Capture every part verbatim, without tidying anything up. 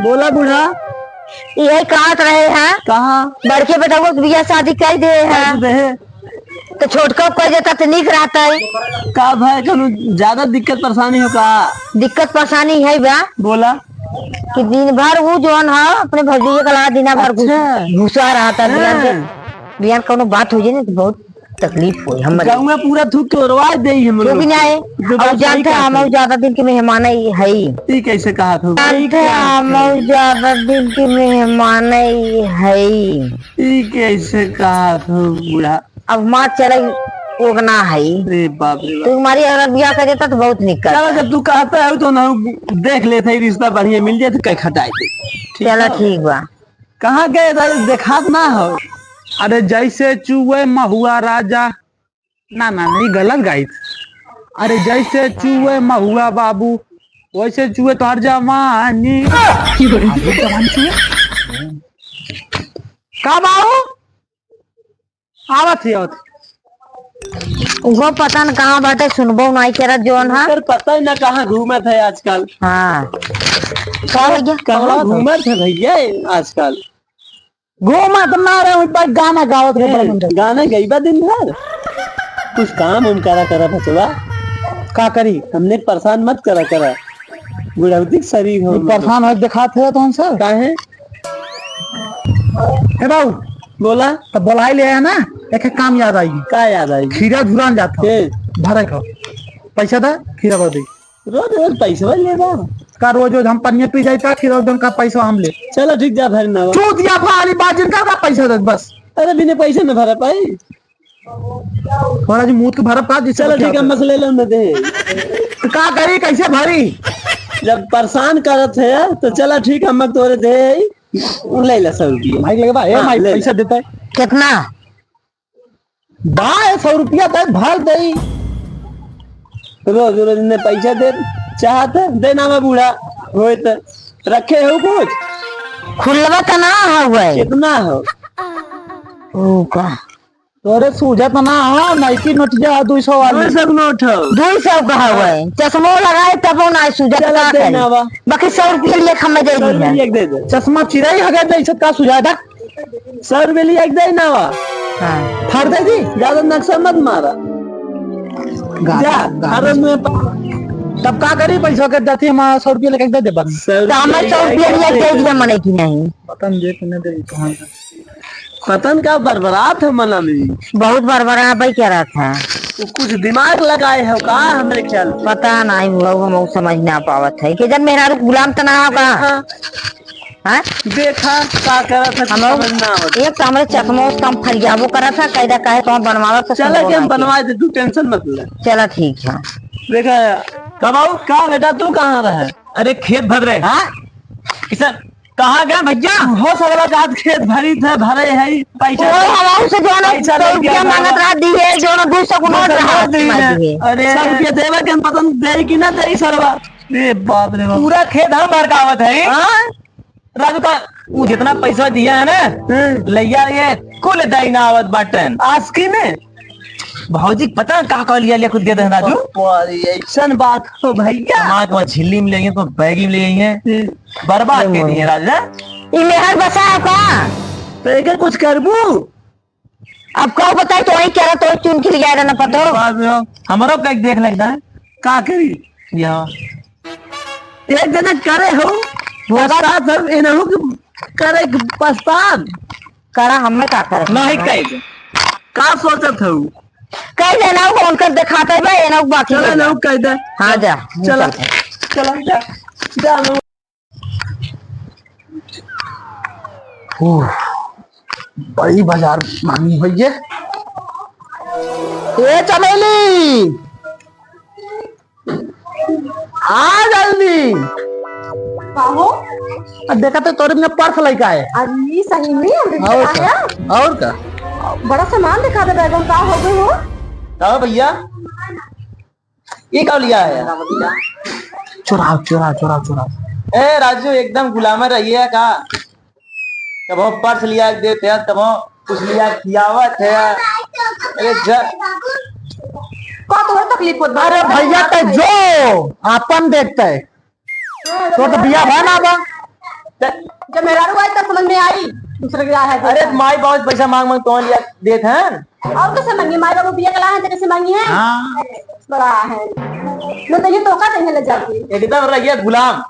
बोला बूढ़ा। यही कहत रहे हैं। कहाँ? बड़के बेटवा के बियाह शादी कर दे हैं। कर दे। तो छोटका कर देता तो नीक रहता है। का भाई, कोनो ज्यादा दिक्कत परेशानी हो का? दिक्कत परेशानी है बा। बोला। कि दिन भर वो जौन है अपने भौजी के लगा दिना भर घुस-, अच्छा। घुसा रहता है। बिहान के, हाँ। बिहान कोनो बात हो जाए ना तो बहुत तकलीफ होई हमरे। गौवा पूरा थूक के ओरवा देई हम तू लोग। भी ना आए। जो और बात सही जानते हैं, कहत हम हो। और ज्यादा दिन के मेहमान ही है। ई कैसे कहत हो? जानते हैं, हम और ज्यादा दिन के मेहमान ही है। ई कैसे कहत हो बूढ़ा? अब माँ चले ओगना है। रे बाप रे बाप। तू हमारी अगर ब्याह कर देता तो बहुत निक करता। चलो, जब तू कहता है तो ना देख लेते हैं, रिश्ता बढ़िया मिल जाए तो कहीं खटाई दे। ठीक चलो, है? ठीक बा। कहाँ गए रहे, देखात ना हो। अरे जैसे चुए महुआ राजा, ना, ना, ना, ये गलत गाइत। अरे जैसे चुए महुआ बाबू, वैसे चुए तोहर जवानी। की बोले? आगे जवानी चुए। का बाबू? आवत ही, आवत ही। उहो पता न कहाँ बाटे, सुनबो नाई करत जौन हा। सर, पता ही ना कहाँ घूमत है आजकल। हाँ। का भैया? कहाँ घूमत है भैया आजकल? घूमत ना रहे, ऊपर गाना गावत रहे, ए, बड़ा मंदिर। गाना गईबा दिन भर? कुछ काम हम करा करा बचवा। का करी? हमने परेशान मत करा करा। बुढ़ौती के शरीर हो तू। परेशान हो, देखात है तो हमसे। काहे? ए बाबू, बोला। तो बोलाई ले आया ना, एक, एक काम याद आई। का याद आई? खीरा झुरान जात हो। ए। भरे को। पैसा दे, खीरा भर दे। रोज रोज पैसा लेबा? का रोज रोज हम पनिया पी जाई ता, खीरा जौन का पैसा हम ले। चलो ठीक जा, भर ना। चूतिया फाली बाजिन का, का पैसा दे बस। अरे बिना पैसे न भरा पाई। थोड़ा जी मुंह के भरब का, जिससे चलो बचा ठीक है, दे। मसले लो न दे। तो का करी, कैसे भरी? जब परेशान करत है तो चलो ठीक है, हम तोरे दे, ले ला सौ रुपया। माइक लगे बा, ए हाँ, माइक, ले ले। पैसा देता है। कितना? बा, सौ रुपया दे, भर दे। रोज रोज ने पैसा दे, चाहत है, दे ना मैं बूढ़ा, होए तो रखे हो कुछ? खुलवा तो ना हवे। कितना हो? ओ का? तोरे सूझत ना हो, नइकी नोटिया हो, दुई सौ वाली। दुई सौ के नोट हो। दुई सौ का हवे। हाँ। चश्मो लगाए तबो ना सूझत, चला का दे करी? ना बा। बाकी सौ रुपया लिए हमें दे सौ रुपया दीजिए। लिए दे दे। चश्मा चिरई हगे दे, इससे का सूझा था? सौ रुपया लिए दे ना बा। हाँ। फाड़ दे दी। ज्यादा नक्शा मत मारा। गाना, जा, गाना। फाड़ में पा- तब का करी, पैसा के देती, हम सौ रुपया लेके दे दे बस। सौ तो हमें रुपया सौ रुपया लिए दे दे। दिया मने कि नहीं? पता नहीं, जेब में दे, कहाँ से? पता न का बरबरात है मना में। बहुत बरबरा भाई कह रहा था। वो कुछ दिमाग लगाए हो का हमरे ख्याल से? पता नहीं हुआ, वो हम समझ ना पावत है कि जब मेहरारू गुलाम तो ना हो का? हाँ। हाँ? देखा का करत है, हम लोग समझ ना आवत। एक तो हमरे चश्मा उसका हम फरियाबो करत है, कैदा काहे तो हम बनवावत है, चला सुनबो के हम ना बनवा दे, तू tension मत ले। चला ठीक है। देखा, कब आऊ? का बेटा तू कहाँ रहे? अरे खेत भर रहे। हाँ? किसन, कहाँ गए भैया? हो सगला जात खेत भरी थे, भरे है, पैसा ओए, हमाऊ से जो है ना, पैसा सौ लेके रुपया आ मांगत रहा। रहा, दिए, जो ना दो सौ को नोट दो सौ रहा, नोट दिए मार हैं। दिए। अरे, सौ रुपया देवे के हम पता नहीं दे कि ना दे सरवा। अरे बाप रे बाप। पूरा खेत हम भर का आवत है। हाँ? राजू का, वो जितना पैसा दिया है ना, हम्म। लैया ये कुल दई ना आवत बाटन। आस्की में? भौजी पता का का लिया, लिया कुछ दे दे राजू। अरे, ऐसन बात हो भैया। कमा के वहाँ झिल्ली में ले गए, तो बैगी में ले गए हैं। हम्म। बर्बाद कर दिए राजू, हैं? ई मेहर बसा है का? तो एके कुछ करबू? अब का बताई, तो वही कह रहा, तो चुन के ले जाए ना पतो। बात में हो, हमरो का एक देख लेता है। का करी? यहाँ। एक जना करे हो, होगा। पछतात हो, इनहु के करे के पछतान। करा, हमें का करे? नहीं कह दे। का सोचत हो? कह दे ना, वो उनकर दिखाते बा, ये ना बाकी चला ले ना, जा। वो कह दे। हाँ, जा। चला, चला, जा। जा लो। ओह, बड़ी बाजार महंगी हुई है। ए चमेली, आ जल्दी। का हो? अब देखा तो तोरे में पर्स लेके आए। अरे सही में, अरे और का? आया? और का? बड़ा सामान दिखा दे बैग में, का हो गई हो? का हो भैया? ये का लिया है? चुराओ, चुराओ, चुराओ, चुराओ। ए राजू, एकदम गुलाम रहिए का? कबो पर्स लिया के देते हैं, कबो कुछ लिया के खियावत है। अरे जा। का तोहर तकलीफ होत बा? अरे भैया, ते जो आपन देखते है। तो, तो बिया भा ना बा। दूसरे के लाए है अरे, पैसा। माई बाबू से पैसा मांग मांग तो लिया देत हैं। और कैसे मांगी? माई बाबू बिया के लाए हैं, तो कैसे मांगी है? हाँ। बड़ा है। न तो ये तोका देंगे ले जाके। एकदम रह गया गुलाम।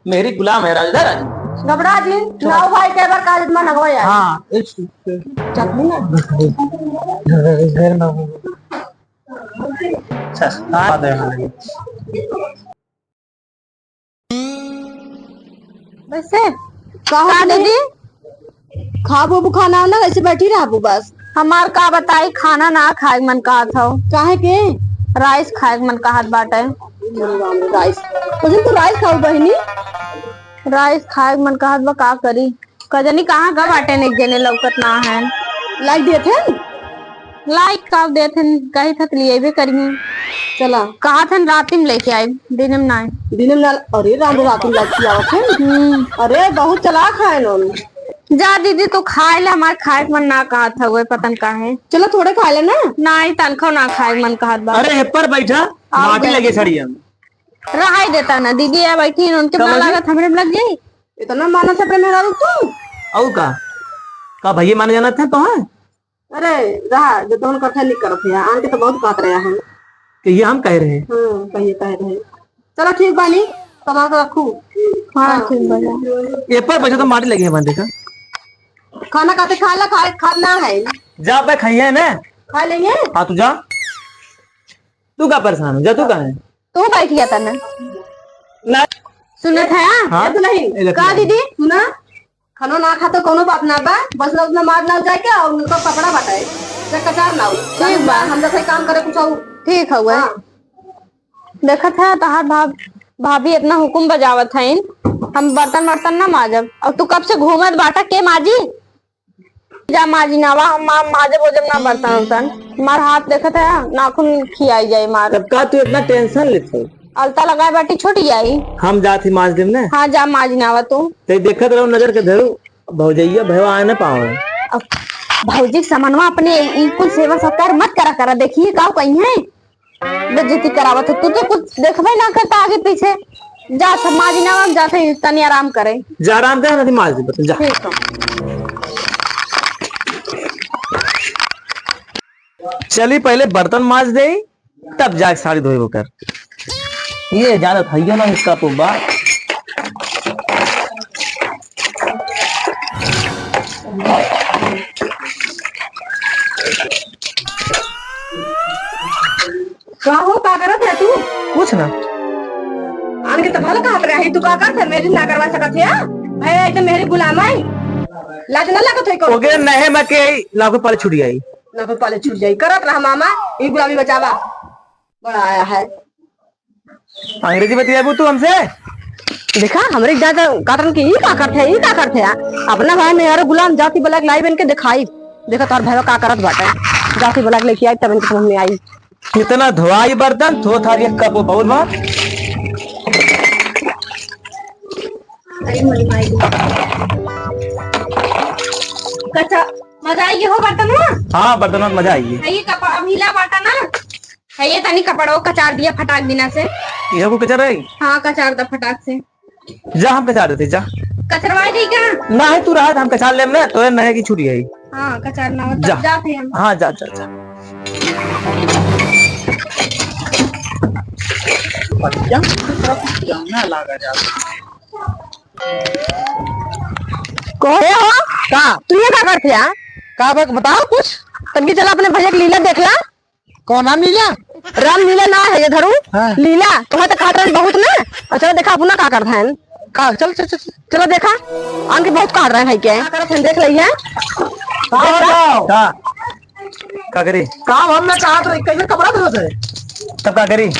मेरी गुलाम है राजू, राजू। घबरा जी, छोड़। नाव भाई के बार काज मन अगवा यार। हाँ, इस चटनी ना। घर में। सस्ता दे। वैसे, कहो का नहीं? दीदी? खाबू खाना ना, वैसे बैठी रहबू बस। हमार का बताई, खाना ना खाए के मन कहत हौ। काहे के? राइस खाए के मन कहत बाटे। अरे राम रे, राइस। उस दिन तो राइस खाऊ बहिनी। राइस खाए के मन कहत बा, का करी? कजनी कहाँ का बाटे, एक जने लौकत ना है। लाइक देत है? लाइक का देत हन, कही था तो लिएबे करिहन। चला। कहा था राती में लेके आई, दिन में ना आए। दिन में ना, अरे राम रे, राती में लेके आवत है। हम्म। अरे बहुत चालाक है नोन। जा दीदी, तू खाए ले, हमार खाए के मन ना कहत हवे, पता न काहे। चलो थोड़े खा ले ना। नाई, तनखो ना खाए के मन कहत बा। अरे, हे पर बैठा, आओ माटी बे। लगे सड़िया में। रहाई देता ना, दीदी या बैठी हैं, उनके कब ना बैठी? लागत, हमरे में लग जाई। इतना मानस है अपने मेहरारू तू? और का? का भैया माने जाना था तो है? अरे, रहा, जो तोहन करत है, निक करत है। आन के तो बहुत कहत रहे हम। कि ये हम कह रहे हैं। हाँ, कहिए कह रहे। चलो, ठीक बानी, सामान तो रखू। हाँ, हाँ। ठीक बा, जा। ये पर पैसा तो माटी लगी है, बंदे का। खाना खाते खा ला, खाए, खाना है। जा बे, खाइए ना। खा लेंगे। हाँ, तू जा। तू का परेशान हो? जा, तू कहाँ है? तू बैठ गया था ना। ना। सुनत है? हाँ? ये तो नहीं। ए, का दीदी? सुना? खानो ना खा तो कोनो बात ना बा, बस ना उतना मार ना जाए के और उनका कपड़ा बताए, से कचार लाओ। ठीक बा। हम जैसे काम करे कुछ और। ठीक हउए। हाँ। देखत है तहार भाभ-, भाभी इतना हुकुम बजावत हईन, हम बर्तन वर्तन ना माजब। और तू कब से घूमत बाटा, के माजी? जा माजी नावा, हम मा-, माजब ओजब ना बर्तन वर्तन। मार हाथ देखत है, नाखून खियाई जाए मार। तब का तू इतना टेंशन लेत हो? अलता लगाए बाटी छूट जाई। हम जात ही माज देम ने। हाँ, जा माज नावा तू। ते देखत रहो, नजर के धरू, भौजैया भैया आए ना पावे। अब भौजी के समनवा अपने ई कुल सेवा सत्कार मत करा करा, देखिए का कहीं है, बेइज्जती करावत है। तू तो कुछ देखबे ना करता आगे पीछे। जा सब माज नावा, हम जाते ही तनी आराम करे। जा आराम करे, नहीं माज दे, बस जा। ठीक है। चली पहले बर्तन माज दे, तब जाके साड़ी धोए ओकर। ये जानत हइयो ना इसका पुब्बा। का हो, का करत है तू? कुछ ना। आन के तो भला कहत रहे, तू का करत है? मेरी ना करवा सकत है? भैया एकदम मेरी गुलाम है, लाज ना लागत है को? ओके, नहे में के लाखों पाले छूट गई। लाखों पाले छूट जाई। करत रहा मामा, ई गुलामी बचावा। बड़ा आया है। अंग्रेजी बतियाबू तू हमसे? देखा, हमरे ज्यादा काटन के ई का करत है, ई का करत है? अपना भाई में यार गुलाम जाति बलाक लाई बन के दिखाई। देखा तोर भाई का करत बाटे। जाति बलाक लेके आई तब इनके समझ में आई। कितना धोआई बर्तन, धो थारी एक कप बहुत बार। अरे मोरी माई। कच्चा मजा आई हो बर्तन में? हाँ, बर्तन में मजा आई। है ये कपड़ा, अब हिला बाटा ना। है ये तनी कपड़ो कचार दिया फटाक दिना से। ये को कचार है? हाँ, कचार दा फटाक से। जा, हम कचार देते, जा। कचरवा दी का? ना है, तू रहा, हम कचार लेम ना, तो नहीं की छुट्टी है। हाँ, कचार ना होता, जा। जाते हम। हाँ, जा, जा, जा। बढ़िया, थोड़ा कुछ जाना लागा जा। कहो हो? का? तू ये का करत है? का बक-, बताओ कुछ। तनकी चला अपने भैया के लीला देख ला। कौन रामलीला? रामलीला ना है ये धरू। हाँ। लीला, तोहे तो कहत रहन बहुत ना। अच्छा देखा अपना का करत हैं। का? चल, चल, चल, चल। चलो देखा, आन के बहुत कहत रहन है के। का करत हैं, देख लइहे। का हो जाओ? का? का करी? का हम ना कहत रही, कैसे कपड़ा धोत है? तब का करी?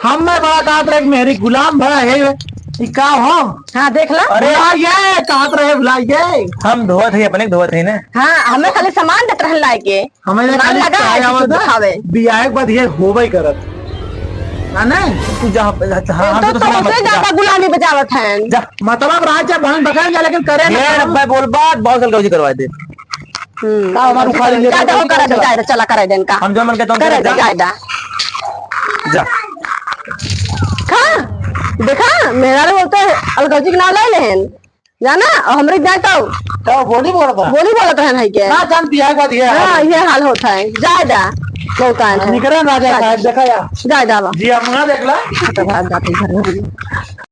हम मैं बड़ा कहत रहे कि मेरी गुलाम भरा है, ई का हो? हाँ, देख ला। अरे भुला ये, कहत रहे भुला ये। हम धोत है, अपने के धोत है ना। हाँ, हमें खाली सामान देत रहन लाए के। हमें ये सामान खाली लगा चाय है, आवत कुछ है, दिखावे। बियाह के बाद ये होबे करत। ना, ना? तू जा, हाँ, तो, तो, तो सुना हमसे मत, जा। ज्यादा गुलामी बजावत हैं। जा। मतलब राजा बहन बकरे जा, लेकिन करे ना ये काम। अब्बा बोल बात, बहुत साल गौजी करवा दे। हम्म। का हमार उखाड़ ले, जा, जा, चला। करा दे, जा, चला, करा दे इनका। हम जो मन कहते हैं, करा दे, जा। जा, जा। का? देखा, मेहरारू बोलते हैं, अलगौजी के नाम ले लेहन। जाना, और हमरे जाए तो तो बोली बोलत है। बोली बोलत रहन है के। ना जान, बियाह के बाद ये हाल हाँ, है। ये हाल होत है। जाए दा, बहुत आए हैं। निकले ना जाए, जाए। साहब, देखा या। जाए दा, आवा। जी, हम ना देखला। तो भाग जाते घर में।